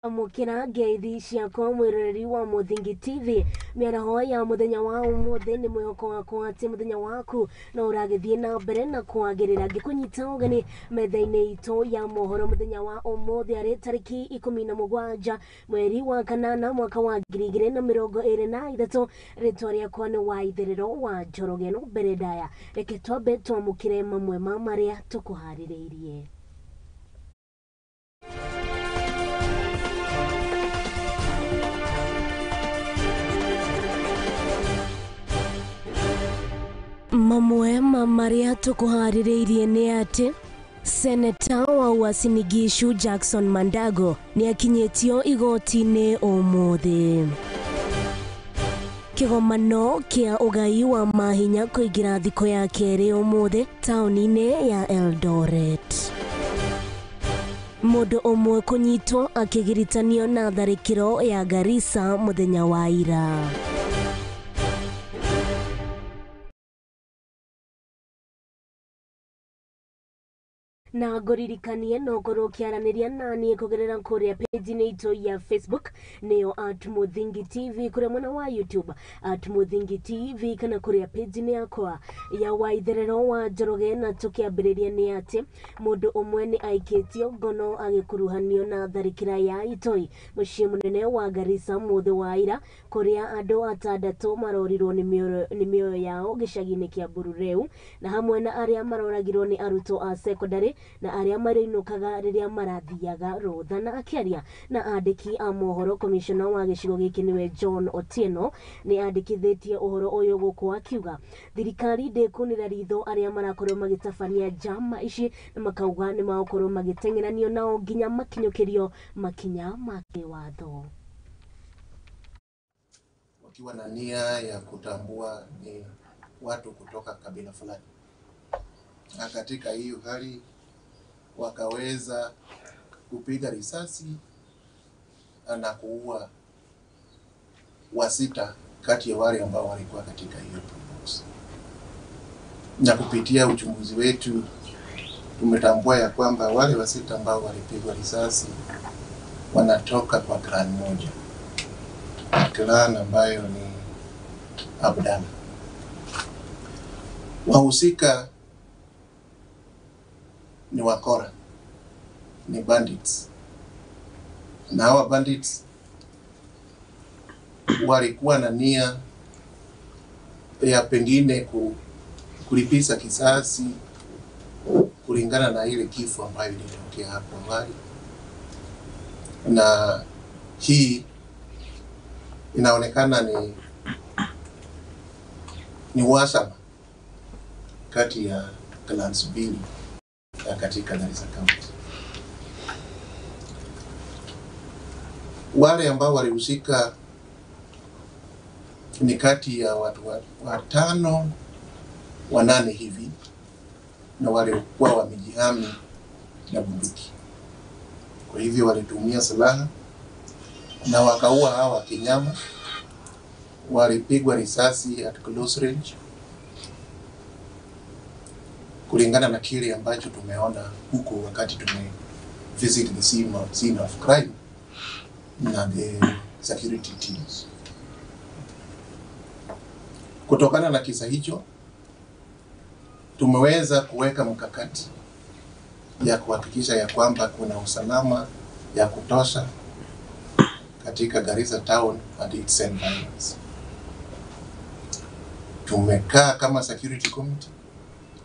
Amũkĩra ngeithi ciakwa mwĩroreri wa Mũthingi TV. Mĩaraho ya mũthenya wa ũmũthĩ, nĩ mwĩhoko wakwa atĩ mũthenya waku no ũragĩthiĩ na mbere na kwagĩrĩra. Ngĩkũnyita ũgeni metha-inĩ itũ ya mohoro mũthenya wa ũmũthĩ, arĩ tarĩki 17 mweri wa kanana mwaka wa 2023. Rĩtwa rĩakwa nĩ Waitherero wa Njoroge. No mbere ndaya, reke twambe twamũkĩre mamwe ma marĩa tũkũharĩrĩirie. Mamwe ma marĩa tũkũharĩrĩirie nĩ atĩ Seneta wa Uasin Gishu Jackson Mandago nĩ akinyĩtio igoti-inĩ ũmũthĩ. Kĩgomano kĩa ũgai wa mahinya kũingĩra thikũ ya kerĩ ũmũthĩ taũni-inĩ ya Eldoret. Mũndũ ũmwe kũnyitwo akĩgiritanio na tharĩkĩro ya Garissa mũthenya wa ira. Na ngũririkanie no ũkorwo ũkĩaranĩria naniĩ kũgerera kũrĩa page-inĩ itũ ya Facebook, nĩyo @MuthingiTV, kũrĩa mwena wa YouTube @MuthingiTV, kana kũrĩa page-inĩ yakwa ya Waitherero wa Njoroge. Na tũkĩambĩrĩria nĩ atĩ mũndũ ũmwe nĩ aikĩtio ngono agĩkuruhanio na tharĩkĩra ya itoi mũciĩ mũnene wa Garissa mũthĩ wa ira, kũrĩa andũ atandatũ marorirwo nĩ mĩoyo yao gĩcagi-inĩ kĩa Burureu, na hamwe na arĩa maroragirwo nĩ arutwo a secondary na arĩa marĩinũkaga rĩrĩa marathiaga rũtha. Na akĩaria na andĩki a mohoro, komishona wa gĩcigo gĩkĩ nĩwe John Otieno nĩ andĩkithĩtie ũhoro ũyũ gũkũ akiuga thirikari ndĩkũnĩra ritho arĩa marakorwo magĩtabania njama ici, na makauga nĩ magũkorwo magĩteng'eranio nao nginya makinyũkĩrio makinya ma kĩwatho. Wakiwa na nia ya kutambua ni watu kutoka kabila fulani, na katika hiyo hali wakaweza kupiga risasi na kuua wasita kati ya wale ambao walikuwa katika hiyo box. Na kupitia uchunguzi wetu tumetambua ya kwamba wale wasita ambao walipigwa risasi wanatoka kwa clan moja, clan ambayo ni Abdalla. Wahusika ni wakora, ni bandits, na hawa bandits walikuwa na nia ya pengine kulipiza kisasi kulingana na ile kifo ambayo ilitokea hapo awali, na hii inaonekana ni uhasama kati ya clans mbili katika Garissa County. Wale ambao walihusika ni kati ya watu 5 8 hivi, na walikuwa wamejihami na bunduki. Kwa hivyo walitumia silaha na wakaua hawa kinyama. Walipigwa risasi at close range kulingana na kile ambacho tumeona huko wakati tume visit the scene of crime na the security teams. Kutokana na kisa hicho, tumeweza kuweka mkakati ya kuhakikisha ya kwamba kuna usalama ya kutosha katika Garissa town and its environs. Tumekaa kama security committee,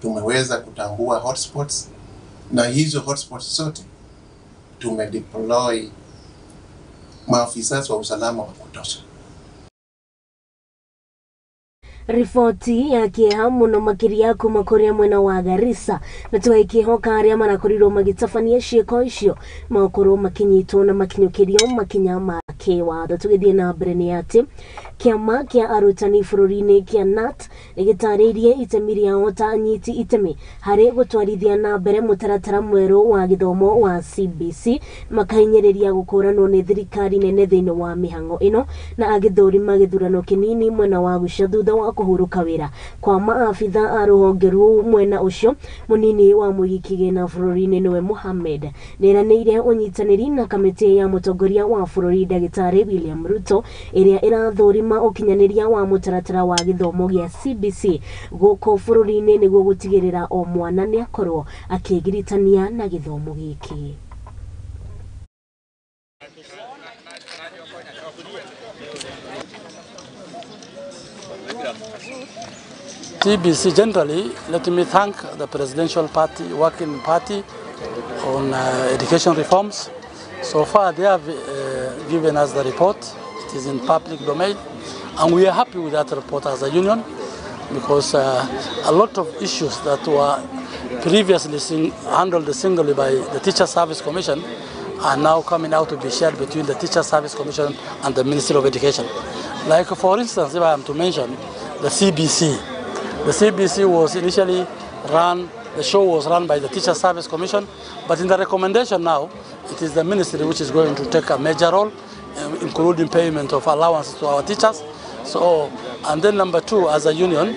tumeweza kutambua hotspots, na hizo hotspots zote tumedeploy maafisa wa usalama wa kutosha. Riboti ya kĩeha mũno makĩria kuma kũrĩa mwena wa Garissa, na tũgakĩhoka arĩa marakorirwo magĩtabania ciĩko icio magũkorwo makinyitwo na makinyũkĩrio makinya ma kĩwatho. Tũgĩthiĩ na mbere nĩ atĩ kĩama kĩa arutani bũrũri-inĩ kĩa KNUT nĩ gĩtarĩirie itemi rĩao ta anyiti itemi harĩ gũtwarithia na mbere mũtaratara mwerũ wa gĩthomo wa CBC, makahinyĩrĩria gũkũranwo nĩ thirikari nene thĩinĩ wa mĩhang'o ĩno, na agĩthũrima gĩthurano kĩnini mwena wa Gucia thutha wa kũhurũka wĩra kwa maabitha a rũhonge rũu. Mwena ũcio mũnini wa mũigi kĩgĩna bũrũri-inĩ nĩwe Mohamed nĩeranĩire ũnyitanĩri na kamĩtĩ ya mũtongoria wa bũrũri ndagĩtarĩ William Ruto ĩrĩa ĩrathũrima ũkinyanĩria wa mũtaratara wa gĩthomo gĩa CBC gũkũ bũrũri-inĩ nĩguo gũtigĩrĩra o mwana nĩakorwo akĩgiritania na gĩthomo gĩkĩ. CBC generally, let me thank the Presidential Party, Working Party on education reforms. So far they have given us the report. It is in public domain, and we are happy with that report as a union, because a lot of issues that were previously handled singly by the Teacher Service Commission are now coming out to be shared between the Teacher Service Commission and the Ministry of Education. Like for instance, if I am to mention the CBC. The CBC was initially run, the show was run by the Teacher Service Commission, but in the recommendation now, it is the ministry which is going to take a major role, including payment of allowances to our teachers. So, and then number two, as a union,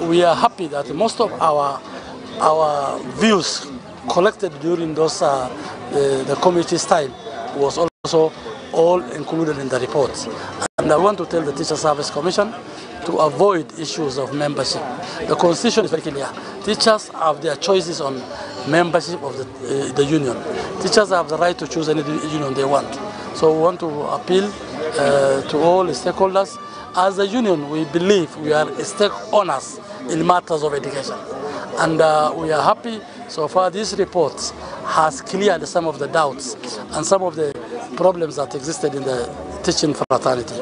we are happy that most of our views collected during those the committee's time was also all included in the report. And I want to tell the Teacher Service Commission to avoid issues of membership. The Constitution is very clear. Teachers have their choices on membership of the union. Teachers have the right to choose any union they want. So we want to appeal to all the stakeholders. As a union, we believe we are stake owners in matters of education. And we are happy so far this report has cleared some of the doubts and some of the problems that existed in the teaching fraternity.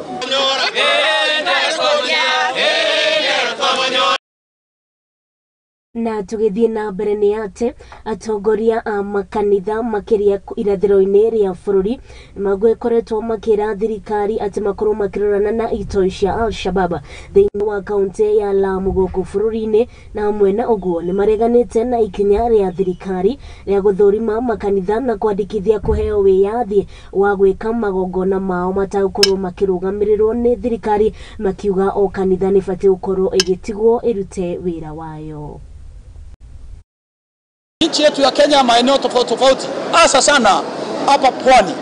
Na tũgĩthiĩ na mbere nĩ atĩ atongoria a makanitha makĩria irathĩro-inĩ rĩa bũrũri magĩkoretwo makĩra thirikari atĩ makorwo makĩrorana na itoi cia Al-Shabab thĩinĩ wa kaunti ya Lamu gũkũ bũrũri-inĩ, na hamwe na ũguo nĩ mareganĩte na ikinya rĩa thirikari rĩa gũthũrima makanitha na kwandĩkithia kũheo wĩyathi wa gwĩka magongona mao matagũkorwo makĩrũgamĩrĩrwo nĩ thirikari, makiuga o kanitha nĩ batiĩ gũkorwo ĩgĩtigwo ĩrute wĩra wayo. Nchi yetu ya Kenya maeneo tofauti tofauti, hasa sana hapa pwani,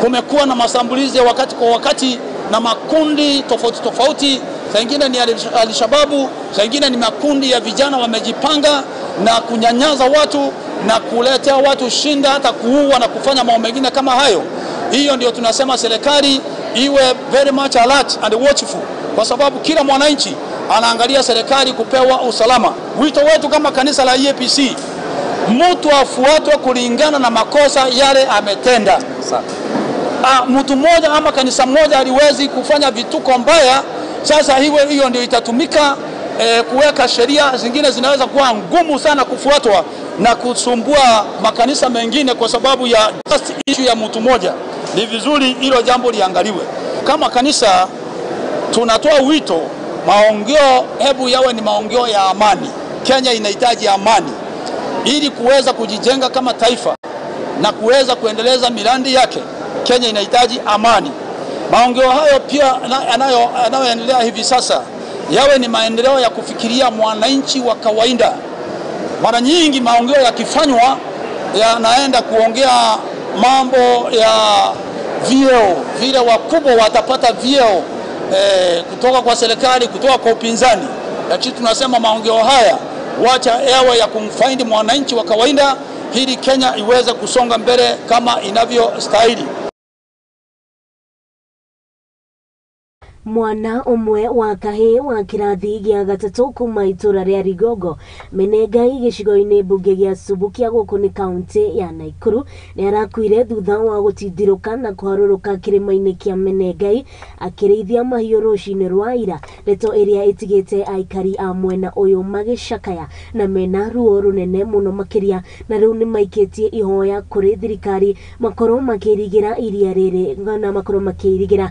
kumekuwa na mashambulizi wakati kwa wakati na makundi tofauti tofauti. Saa nyingine ni Al-Shababu, saa nyingine ni makundi ya vijana wamejipanga na kunyanyaza watu na kuletea watu shinda, hata kuua na kufanya mambo mengine kama hayo. Hiyo ndio tunasema serikali iwe very much alert and watchful, kwa sababu kila mwananchi anaangalia serikali kupewa usalama. Wito wetu kama kanisa la EAPC, mtu afuatwe kulingana na makosa yale ametenda. Mtu mmoja ama kanisa moja aliwezi kufanya vituko mbaya. Sasa hiyo ndio itatumika kuweka sheria zingine zinaweza kuwa ngumu sana kufuatwa na kusumbua makanisa mengine kwa sababu ya just issue ya mtu mmoja. Ni vizuri hilo jambo liangaliwe. Kama kanisa tunatoa wito, maongeo hebu yawe ni maongeo ya amani. Kenya inahitaji amani ili kuweza kujijenga kama taifa na kuweza kuendeleza miradi yake. Kenya inahitaji amani. Maongeo hayo pia yanayoendelea hivi sasa yawe ni maendeleo ya kufikiria mwananchi wa kawaida. Mara nyingi maongeo yakifanywa yanaenda kuongea mambo ya vyeo, vile wakubwa watapata vyeo kutoka kwa serikali, kutoka kwa upinzani. Lakini tunasema maongeo haya wacha yawe ya kumfaidi mwananchi wa kawaida ili Kenya iweze kusonga mbele kama inavyostahili. Mwana ũmwe wa kahĩĩ wa kĩrathi gĩa gatatũ kuma itũra rĩa Rigogo Menengai gĩcigo-inĩ mbunge gĩa Subukia gũkũ nĩ kaunti ya Nakuru nĩ arakuire thutha wa gũtindirũka na kũharũrũka kĩrĩma-inĩ kĩa Menengai akĩrĩithia mahiũ rũcinĩ rwa ira, ndeto ĩrĩa ĩtigĩte aikari a mwena ũyũ magĩcakaya na mena ruo rũnene mũno makĩria, na rĩu nĩ maikĩtie ihoya kũrĩ thirikari makorwo makĩirigĩra iria rĩrĩ na makorwo makĩirigĩra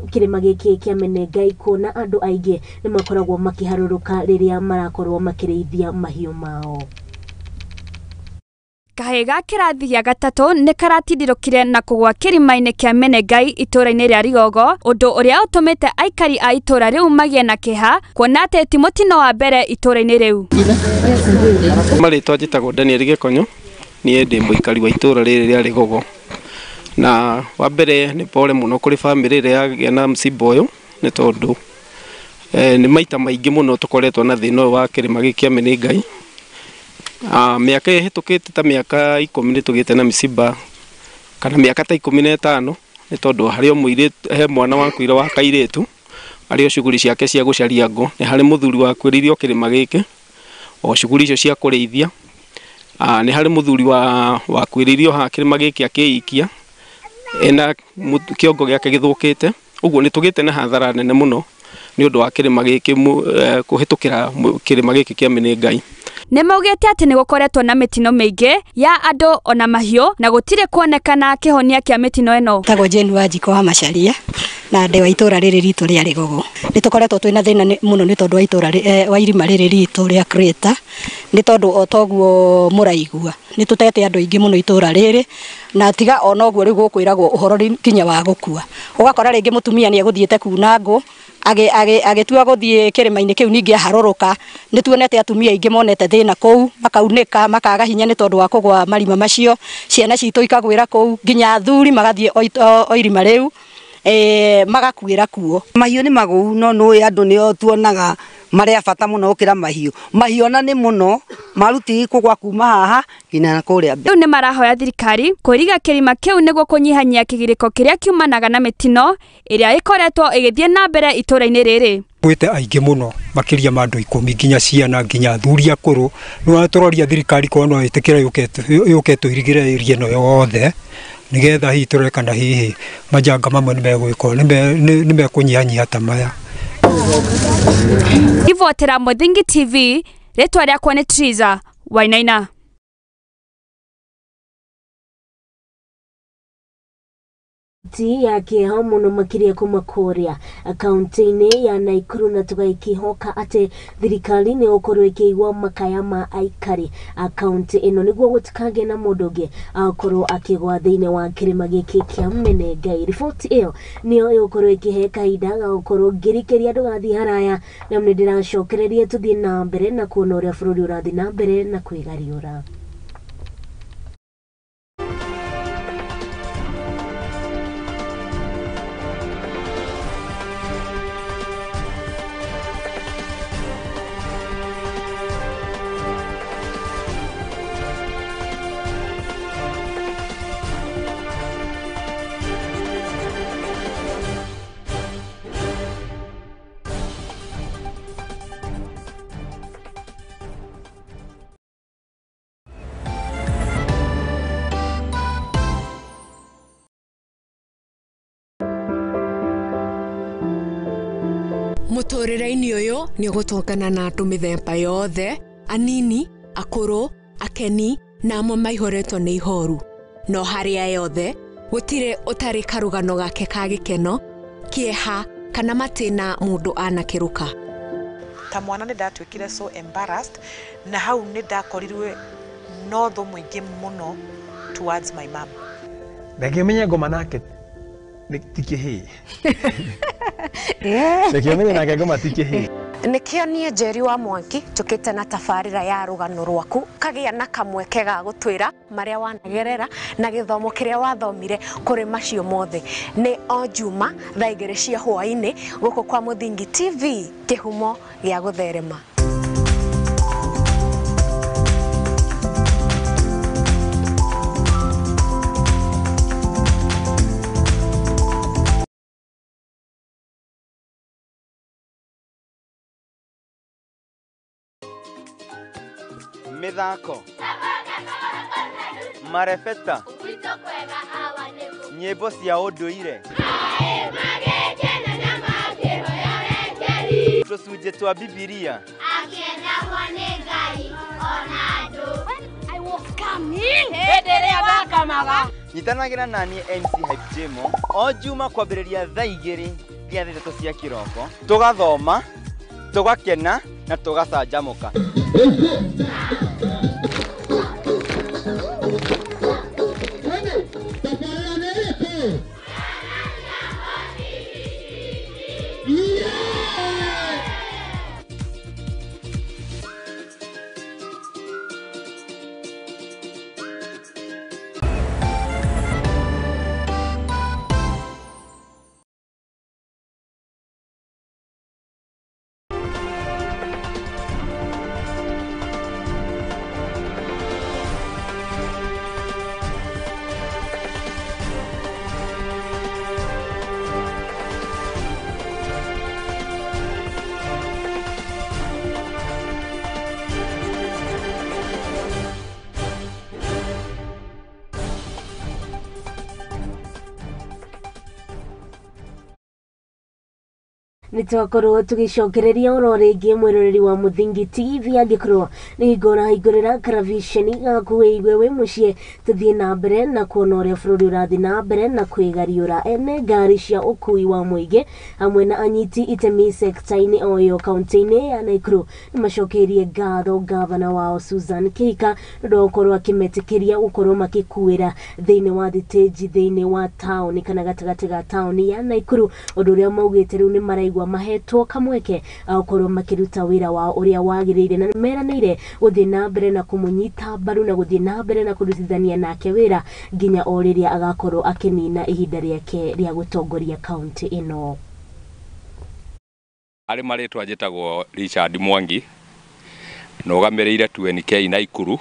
kĩrĩma gĩkĩ kĩa Menengai kuona andũ aingĩ nĩ makoragwo makĩharũrũka rĩrĩa marakorwo makĩrĩithia mahiũ mao. Kahĩĩ ga kĩrathi gĩa gatatũ nĩ karatindirũkire na kũgwa kĩrima-inĩ kĩa Menengai itũũra-inĩ rĩa Rigogo, ũndũ ũrĩa ũtũmĩte aikari a itũũra rĩu magĩe na kĩeha kuona atĩ ti mũtino wa mbere itũũra-inĩ rĩu. Marĩtwa njĩtagwo Daniel Gĩkonyo, niĩ ndĩ mũikari wa itũũra rĩrĩ rĩa Rigogo. Na wa mbere nĩ pole mũno kũrĩ bamĩrĩ ĩrĩa yagĩa na msiba ũyũ, nĩ tondũ nĩ maita maingĩ mũno tũkoretwo na thĩna ũyũ wa kĩrĩma gĩkĩ kĩa Menengai. Mĩaka ĩhĩtũkĩte ta mĩaka 10 nĩ tũgĩte na mĩciba kana mĩaka ta 15, nĩ tondũ harĩ o mũirĩtu, he mwana wakuire wa kairĩtu arĩ o shughuli ciake cia gũcaria ngũ, nĩ harĩ mũthuri wakuĩrĩire o kĩrĩma gĩkĩ o shughuli icio cia kũrĩithia. Nĩ harĩ mũthuri wakuĩrĩire o haha kĩrĩma gĩkĩ akĩikia ena kĩongo gĩake gĩthũkĩte. Ũguo nĩ tũgĩte na hathara nene mũno nĩ ũndũ wa kĩrĩma gĩkĩ kũhĩtũkĩra kĩrĩma gĩkĩ kĩa Menengai. Nĩ maugĩte atĩ nĩ gũkoretwo na mĩtino mĩingĩ ya andũ ona mahiũ na gũtirĩ kuonekana kĩhonia kĩa mĩtino ĩno. Tagwo Jane Wanjikũ wa Macharia na ndĩ wa itũũra rĩrĩ ritũ rĩa Rigogo. Nĩ tũkoretwo twĩna thĩna mũno nĩ tondũ wa itũũra wa irima rĩrĩ ritũ rĩa Crater, nĩ tondũ o toguo mũraigua nĩ tũtete andũ aingĩ mũno itũũra rĩrĩ, na tiga ona ũguo rĩu gũkwĩragwo ũhoro nginya wa gũkua. Ũgakora rĩngĩ mũtumia nĩ egũthiĩte kuna ngũ agĩtua gũthiĩ kĩrĩma-inĩ kĩu ningĩ aharũrũka. Nĩ tuonete atumia aingĩ monete thĩna kũu, makaunĩka, makaga hinya nĩ tondũ wa kũgwa marima macio, ciana citũ ikagwĩra kũu, nginya athuri magathiĩ o irima rĩu magakuĩra kuo. Mahiũ nĩ magũu, no nĩũĩ andũ nĩo tuonaga marĩ a bata mũno gũkĩra mahiũ. Mahiũ ona nĩ mũno maruti kũgwa kuma haha nginya kũrĩa mbere. Rĩu nĩ marahoya thirikari kwĩriga kĩrima kĩu nĩguo kũnyihanyihia kĩgirĩko kĩrĩa kiumanaga na mĩtino ĩrĩa ĩkoretwo ĩgĩthiĩ na mbere itũũra-inĩ rĩrĩ. Gwĩte aingĩ mũno makĩria ma andũ 10 nginya ciana nginya athuri akũrũ. Nĩ tũroria thirikari korwo no ĩtĩkĩre yũke tũirigĩre area ĩno yothe, nĩgetha hihi tũrore kana hihi majanga mamwe nĩ mekũnyihanyiha ta maya. Ribotera Muthingi TV, rĩtwa rĩakwa nĩ Triza Wainaina. Ya kĩeha mũno makĩria kuma kũrĩa kaunti-inĩ ya Nakuru, na tũgakĩhoka atĩ thirikari nĩ gũkorwo ĩkĩigua makaya ma aikari a kaunti ĩno nĩguo gũtikagĩe na mũndũ ũngĩ akorwo akĩgwa thĩinĩ wa kĩrĩma gĩkĩ kĩa Menengai. Riboti ĩyo nĩyo ĩgũkorwo ĩkĩhe kahinda ga gũkorwo ngĩrikĩria ndũgathiĩ haraya, na nĩ ndĩracokereria tũthiĩ na mbere na kuona ũrĩa bũrũri ũrathiĩ na mbere na kwĩgariũra. Mũtũrĩre-inĩ ũyũ nĩ ũgũtũngana na andũ mĩthemba yothe, anini, akũrũ, akeni na amwe maihũrĩtwo nĩ ihoru. No harĩa yothe gũtirĩ ũtarĩ karũgano gake ka gĩkeno, kĩeha kana matĩna mũndũ anakĩrũka. Ta mwana nĩ ndatuĩkire so embarrassed, na hau nĩ ndakorirwe no thũ mũingĩ mũno towards my mom. Reke menye ngoma nake ti kĩhĩĩ. Reke menye nake ngoma ti kĩhĩĩ. Nĩkĩo niĩ Njeri wa Mwangi njũkĩte na tabarĩra ya rũgano rwaku kagĩa na kamweke ga gũtwĩra marĩa wanagerera na gĩthomo kĩrĩa wathomire kũrĩ macio mothe. Nĩ o Juma thaa 2 cia hwaĩ-inĩ gũkũ kwa Muthingi TV, kĩhumo gĩa gũtherema. Mithako marebeta nyĩmbo cia ũndũire tũcunjĩ twa Bibilia. Nyitanagĩra naniĩ MC Hype Jemo o Juma kwambĩrĩria thaa 2 nginya thaa 3 cia kĩroko, tũgathoma, tũgakena na tũgacanjamũka. Nĩ twakorwo tũgĩcokereria oro rĩngĩ mwĩroreri wa Mũthingi TV, angĩkorwo nĩ hingo ũrahingũrĩra karaviceni gaku wĩigue wĩ mũciĩ, tũthiĩ na mbere na kuona ũrĩa bũrũri ũrathiĩ na mbere na kwĩgariũra. Ene ngari cia ũkui wa mũingĩ hamwe na anyiti itemi sekta-inĩ o ĩyo kaunti-inĩ ya Nakuru nĩ macokeirie ngatho gavana wao Susan Kihika nĩ ũndũ wa gũkorwo akĩmetĩkĩria gũkorwo makĩkuĩra thĩinĩ wa thitĩnji thĩinĩ wa taũni kana gatagatĩ ga taũni ya Nakuru, ũndũ ũrĩa maugĩte rĩu nĩ maraigua mahetwo kamweke gũkorwo makĩruta wĩra wao ũrĩa wagĩrĩire, na nĩ meranĩire gũthiĩ na mbere na kũmũnyita mbaru na gũthiĩ na mbere na kũrutithania nake wĩra nginya o rĩrĩa agakorwo akĩnina ihinda rĩake rĩa gũtongoria kaunti ĩno. Arĩ marĩtwa njĩtagwo Richard Mwangi, nũgamĩrĩire 2NK Naikuru,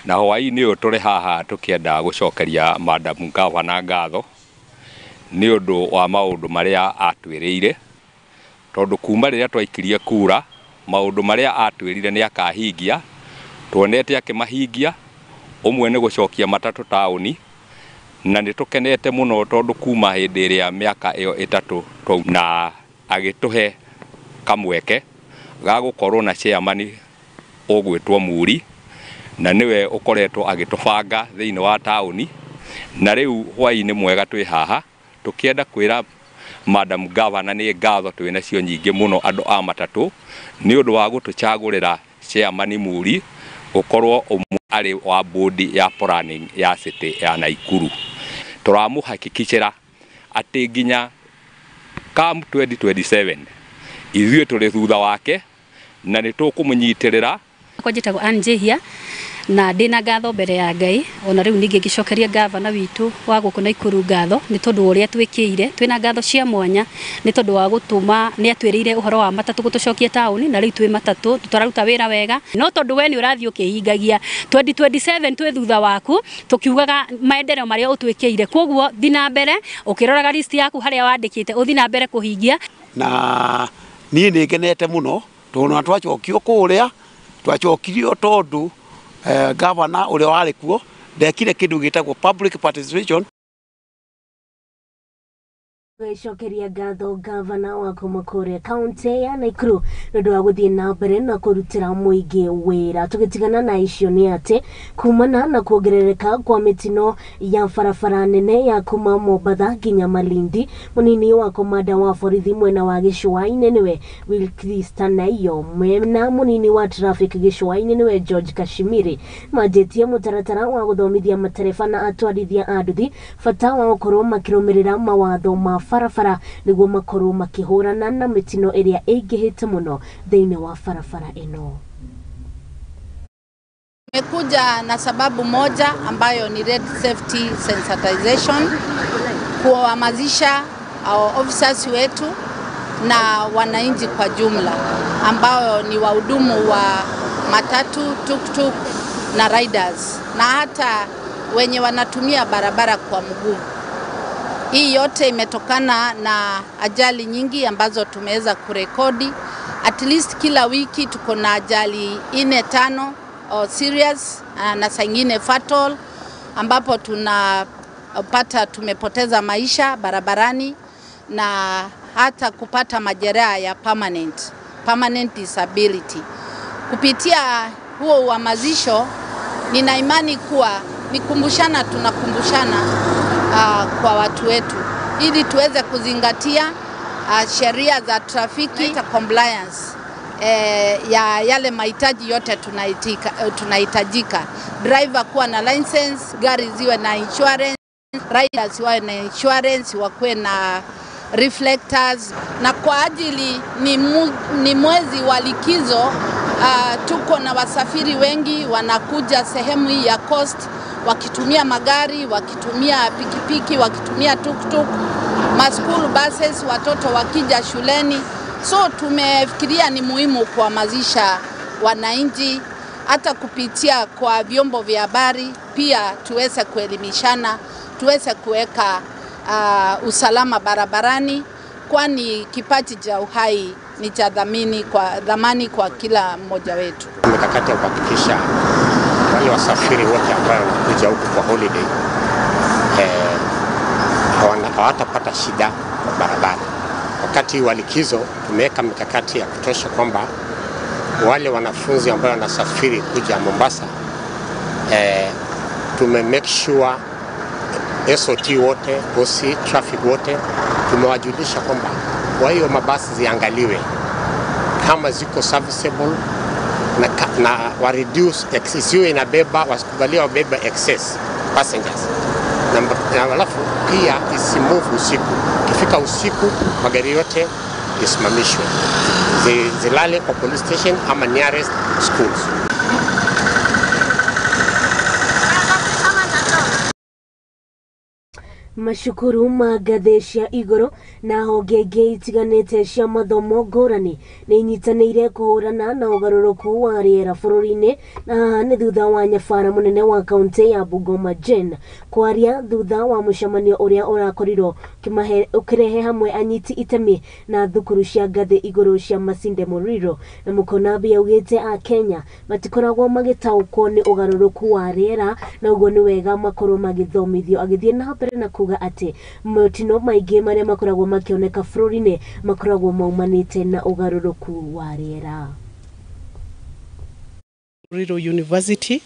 na hwaĩ-inĩ ũyũ tũrĩ haha tũkĩenda gũcokeria Madam Gavana ngatho nĩ ũndũ wa maũndũ marĩa atwĩrĩire, tondũ kuma rĩrĩa twaikirie kura maũndũ marĩa atwĩrire nĩ akahingia, tuonete akĩmahingia. Ũmwe nĩ gũcokia matatũ taũni, na nĩ tũkenete mũno tondũ kuma hĩndĩ ĩrĩa mĩaka ĩyo 3 na agĩtũhe kamweke ga gũkorwo na chairman ũgwĩtwo Muri, na nĩwe ũkoretwo agĩtũbanga thĩinĩ wa taũni. Na rĩu hwaĩ-inĩ mwega twĩ haha tũkĩenda kwĩra Madam Gavana nĩ ngatho twĩ nacio nyingĩ mũno andũ a matatũ nĩ ũndũ wa gũtũcagũrĩra chairman Muri gũkorwo ũmwe arĩ wa board ya planning ya city ya Nakuru. Tũramũhakikicĩra atĩ nginya come 2027 ithuĩ tũrĩ thutha wake na nĩ tũkũmũnyitĩrĩra. Kwa njĩtagwo Ann Njihia na ndĩna ngatho mbere ya Ngai, ona rĩu ningĩ ngĩcokeria gavana witũ wa gũkũ Nakuru ngatho nĩ tondũ ũrĩa twĩkĩire. Twĩna ngatho cia mwanya nĩ tondũ wa gũtũma nĩ atwĩrĩire ũhoro wa matatũ gũtũcokia taũni, na rĩu twĩ matatũ tũraruta wĩra wega, no tondũ we nĩ ũrathiĩ ũkĩhingagia 2027 twĩ thutha waku tũkiugaga maendeleo marĩa ũtwĩkĩire. Koguo thi na mbere ũkĩroraga list yaku harĩa wandĩkĩte, ũthi na mbere kũhingia. Na niĩ nĩ ngenete mũno tondũ twacokio kũrĩa twacokirio tondũ gavana ũrĩa warĩ kuo ndekire kĩndũ gĩtagwo public participation. Gũcokeria ngatho gavana wa kuma kũrĩa kaunti ya Nakuru nĩ ũndũ wa gũthiĩ na mbere na kũrutĩra mũingĩ wĩra. Tũgĩtigana na icio nĩ atĩ kumana na kuongerereka kwa mĩtino ya barabara nene ya kuma Mombatha nginya Malindi, mũnini wa komanda wa borithi mwena wa gĩcũa-inĩ nĩwe Wilkrista Naiyo na mũnini wa traffic gĩcũa-inĩ nĩwe George Kashimiri manjĩtie mũtaratara wa gũthomithia matereba na atwarithia a nduthi bata wa gũkorwo makĩrũmĩrĩra mawatho ma barabara nĩguo makorwo makĩhũrana na mĩtino ĩrĩa ĩingĩhĩte mũno thĩinĩ wa barabara ĩno. Tumekuja na sababu moja ambayo ni road safety sensitization, kuwahamasisha officers wetu na wananchi kwa jumla ambao ni wahudumu wa matatu, tuktuk na riders na hata wenye wanatumia barabara kwa mguu. Hii yote imetokana na ajali nyingi ambazo tumeweza kurekodi. At least kila wiki tuko na ajali 4, 5 or serious na saa ingine fatal, ambapo tunapata tumepoteza maisha barabarani na hata kupata majeraha ya permanent disability. Kupitia huo uhamasisho, nina imani kuwa nikumbushana, tunakumbushana kwa watu wetu ili tuweze kuzingatia sheria za trafiki, compliance ya yale mahitaji yote tunahitajika. Driver kuwa na license, gari ziwe na insurance, riders wawe na insurance, wakuwe na reflectors. Na kwa ajili ni mwezi wa likizo, tuko na wasafiri wengi wanakuja sehemu hii ya coast wakitumia magari, wakitumia pikipiki, wakitumia tuktuk, ma school buses, watoto wakija shuleni. So tumefikiria ni muhimu kuhamasisha wananchi hata kupitia kwa vyombo vya habari, pia tuweze kuelimishana, tuweze kuweka usalama barabarani, kwani kipaji cha uhai ni cha dhamani kwa kila mmoja wetu. Mikakati ya kuhakikisha wale wasafiri wote ambao wanakuja huku kwa holiday hawatapata shida kwa barabara. Wakati wa likizo tumeweka mikakati ya kutosha kwamba wale wanafunzi ambao wanasafiri kuja Mombasa, tume make sure SOT wote, OC, traffic wote tumewajulisha kwamba kwa hiyo mabasi ziangaliwe kama ziko serviceable na wa reduce isiwe inabeba, wasikubalie wabeba excess passengers. Na alafu pia isimove usiku. Ikifika usiku magari yote isimamishwe, zilale kwa police station ama nearest schools. Macukuru ma ngathĩ cia igũrũ na honge ingĩ itiganĩte cia mathomo ngũrani nĩ inyitanĩire kũhũrana na ũgarũrũku wa rĩera bũrũri-inĩ, na haha nĩ thutha wa nyabara mũnene wa kaunti ya Bungoma Jane kwaria thutha wa mũcemanio ũrĩa ũrakorirwo ũkĩrehe hamwe anyiti itemi na thukuru cia ngathĩ igũrũ cia Masinde Muliro. Na Mũkonabi augĩte a Kenya matikoragwo magĩtaũkwo nĩ ũgarũrũku wa rĩera na ũguo nĩ wega makorwo magĩthomithio, agĩthiĩ na mbere na kuga atĩ motino maingĩ marĩa makoragwo makĩoneka bũrũri-inĩ makoragwo maumanĩte na ũgarũrũku wa rĩera. Rural University,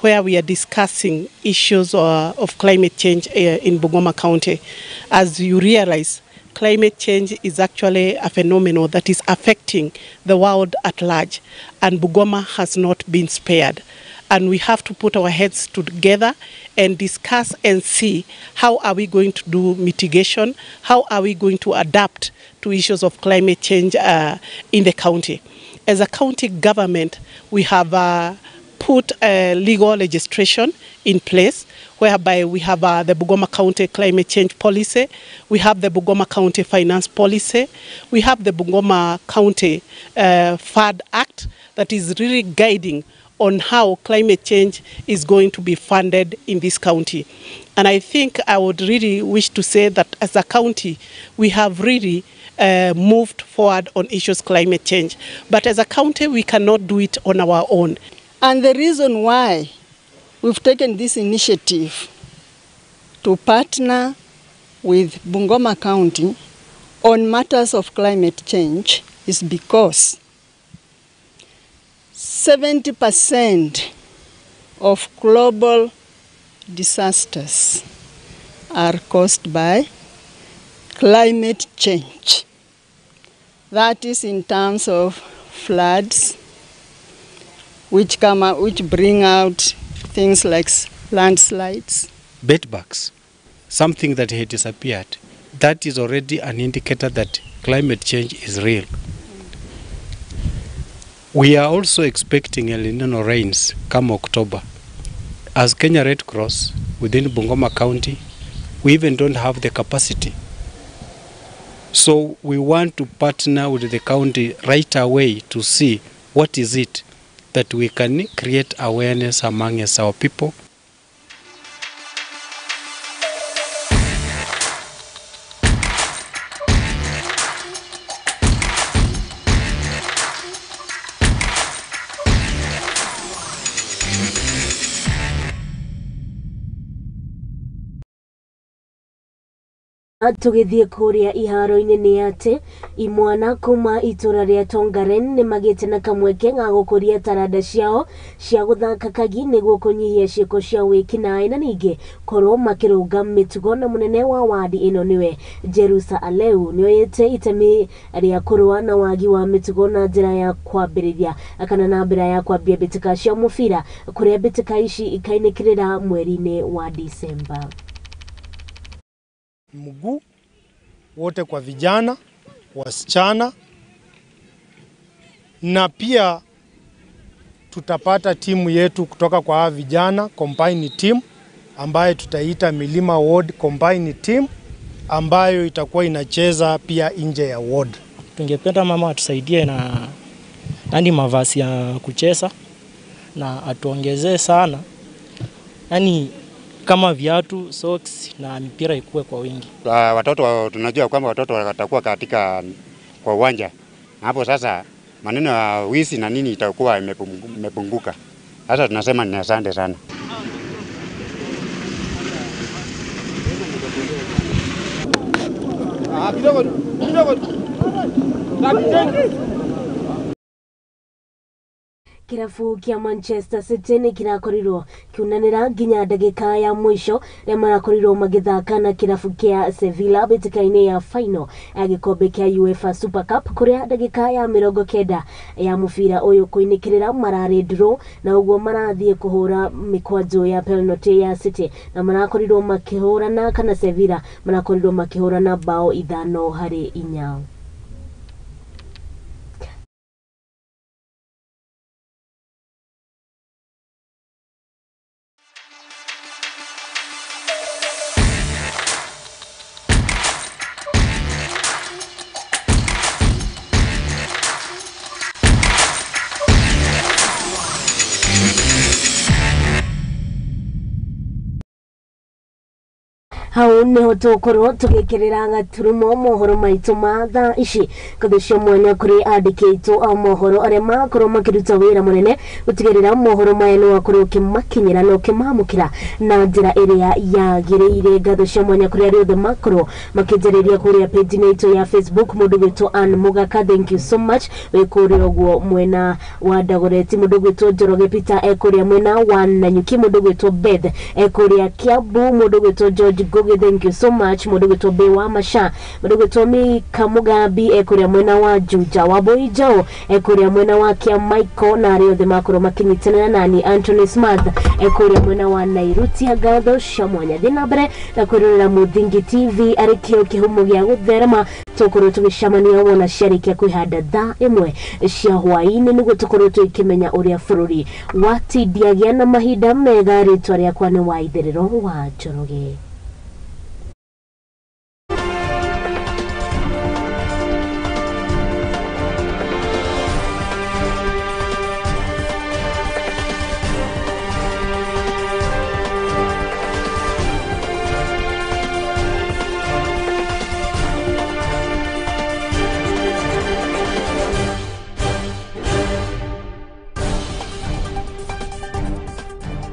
where we are discussing issues of climate change in Bungoma County. As you realize, climate change is actually a phenomenon that is affecting the world at large, and Bungoma has not been spared. And we have to put our heads together and discuss and see how are we going to do mitigation, how are we going to adapt to issues of climate change in the county. As a county government, we have put legal legislation in place whereby we have the Bungoma County Climate Change Policy, we have the Bungoma County Finance Policy, we have the Bungoma County FAD Act that is really guiding on how climate change is going to be funded in this county. And I think I would really wish to say that as a county, we have really moved forward on issues climate change. But as a county, we cannot do it on our own. And the reason why we've taken this initiative to partner with Bungoma County on matters of climate change is because 70% of global disasters are caused by climate change. That is in terms of floods, which come out, which bring out things like landslides. Bedbugs, something that had disappeared. That is already an indicator that climate change is real. We are also expecting El Nino rains come October. As Kenya Red Cross within Bungoma County, we even don't have the capacity. So we want to partner with the county right away to see what is it that we can create awareness among our people. Tugithie kuria iharo-inĩ nĩ atĩ imwana kuma itura rĩa Tongaren nĩ magĩte na kamweke ga gũkũria taranda ciao cia gũthaka kagi nĩguo kũnyihia ciĩko cia wĩkinaĩ na ningĩ korwo makĩrũnga mĩtugo. Na mũnene wa wadi ĩno nĩwe Jerusa Aleu nĩoyĩte itemi rĩa kũrũa na wagi wa mĩtugo na njĩra ya kwambĩrĩria kana na mbĩra ya kwambia mbĩtĩka cia mũbira kũrĩa mbĩtĩka ici ikainĩkĩrĩra mweri-inĩ wa Disemba. Mguu wote kwa vijana, wasichana, na pia tutapata timu yetu kutoka kwa vijana combine team ambayo tutaita Milima Ward Combine Team ambayo itakuwa inacheza pia nje ya ward. Tungependa mama atusaidie na yani mavazi ya kucheza na atuongezee sana yani kama viatu, socks na mipira ikue kwa wingi. Watoto tunajua kwamba watoto watakuwa katika kwa uwanja. Hapo sasa maneno ya wizi na nini itakuwa imepunguka. Sasa tunasema ni asante sana. Kidogo kidogo. Kirabu kia Manchester City nĩ kĩrakorirwo kiunanĩra nginya ndagĩka ya mũico rĩa marakorirwo magĩthaka na kĩrabu kĩa Sevilla mbĩtĩka-inĩ ya final ya gĩkombe kĩa UEFA Super Cup, kũrĩa ndagĩka ya 90 ya mũbira ũyũ kũinĩkĩrĩra mararĩ draw, na ũguo marathiĩ kũhũra mĩkwanjo ya penalty ya City, na marakorirwo makĩhũrana kana Sevilla marakorirwo makĩhũrana bao 5-4. Hau niho tũgũkorwo tũgĩkĩrĩra gaturumo mohoro maitũ ma thaa ici. Ngatho cia mwanya kũrĩ andĩki aitũ a mohoro arĩa makorwo makĩruta wĩra mũnene gũtigĩrĩra mohoro maya nĩ wakorwo ũkĩmakinyĩra na ũkĩmamũkĩra na njĩra ĩrĩa yagĩrĩire. Ngatho cia mwanya kũrĩ arĩa othe makorwo makĩnjarĩria kũrĩa page-inĩ itũ ya Facebook, mũndũ gwĩtwo Ann Mũgaka, thank you so much, wĩ kũrĩa ũguo mwena wa Dagoretti. Mũndũ gwĩtwo Njoroge Peter e kũrĩa mwena wa Nanyuki, mũndũ gwĩtwo Beth e kũrĩa Kiambu, mũndũ gwĩtwo George Ngugi, thank you so much, mũndũ gwĩtwo Be wa Masha, mũndũ gwĩtwo Mika Mugambi e kũrĩa mwena wa Juja, Wambui Njaũ e kũrĩa mwena wa Kia Michael, na arĩa othe makorwo makĩnyitanĩra nani, Anthony Smith e kũrĩa mwena wa Nairuti. Ngatho cia mwanya. Thiĩ na mbere na kwĩrorera Mũthingi TV arĩ kĩo kĩhumo gĩa gũtherema. Tũkorwo tũgĩcemania wona ciarĩkia kwĩhanda thaa 1 cia hwaĩ-inĩ nĩguo tũkorwo tũkĩmenya ũrĩa bũrũri watindiagĩa na mahinda mega. Rĩtwa rĩakwa nĩ Waitherero wa Njoroge.